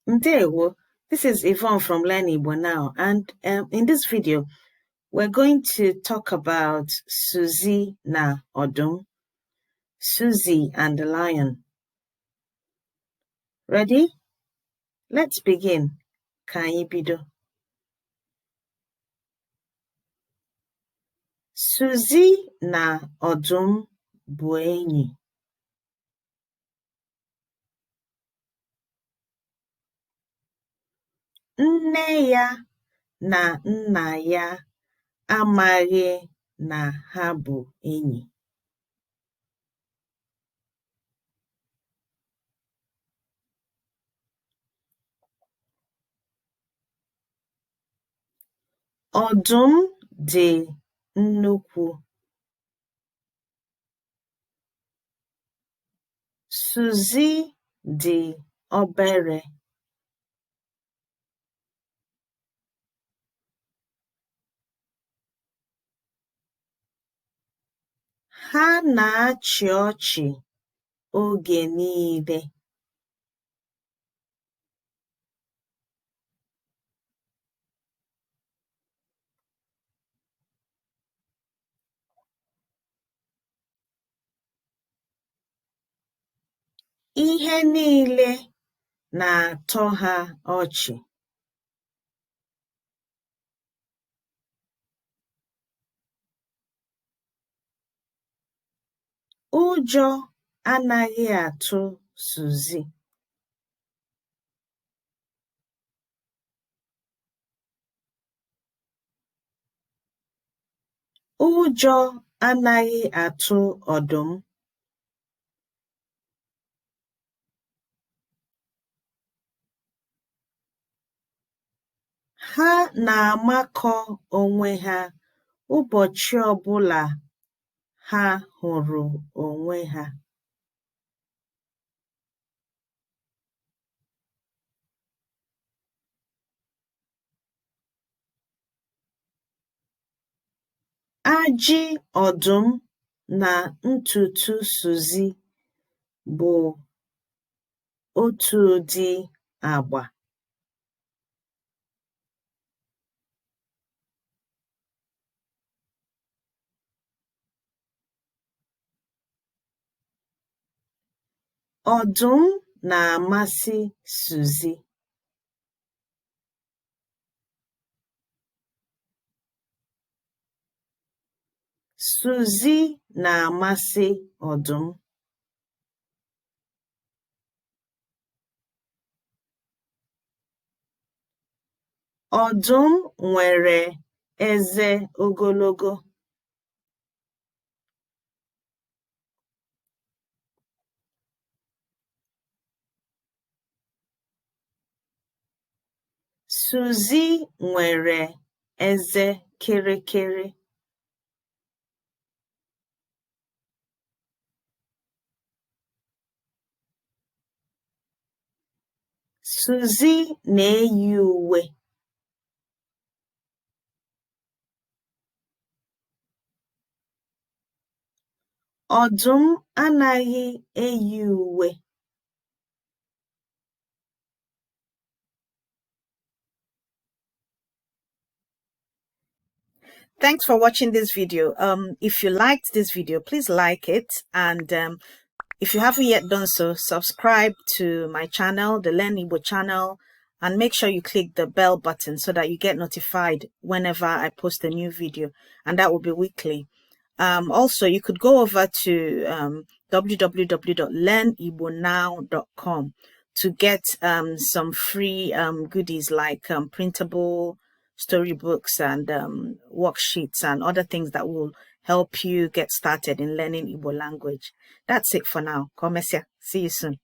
Ndewo, this is Yvonne from Learn Igbo Now, and in this video, we're going to talk about Suzy na Odum, Suzy and the lion. Ready? Let's begin. Ka anyị bido. Suzy na Ọdụm bụ enyi. Nne ya na nna ya amaghị na ha bụ enyi. Ọdụm dị nnukwu. Suzy dị obere. Ha na-achị ọchị oge niile. Ihe niile na-atọ ha ọchị. Ụjọ anaghị atụ Suzy. Ụjọ anaghị atụ ọdụm. Ha na-amakọ onwe ha ụbọchị ọbụla ha hụrụ onwe ha. Ajị ọdụm na ntutu Suzy bụ otu ụdị agba. Ọdụm na-amasị Suzy. Suzy na-amasị ọdụm. Ọdụm nwere eze ogologo. Suzy nwere eze kịrịkịrị. Suzy na-eyi uwe. Ọdụm anaghị eyi uwe. Thanks for watching this video. If you liked this video, please like it. And if you haven't yet done so, subscribe to my channel, the Learn Igbo channel, and make sure you click the bell button so that you get notified whenever I post a new video, and that will be weekly. Also, you could go over to www.learnigbonow.com to get some free goodies like printable storybooks and worksheets and other things that will help you get started in learning Igbo language. That's it for now. Ka ọ mesịa. See you soon.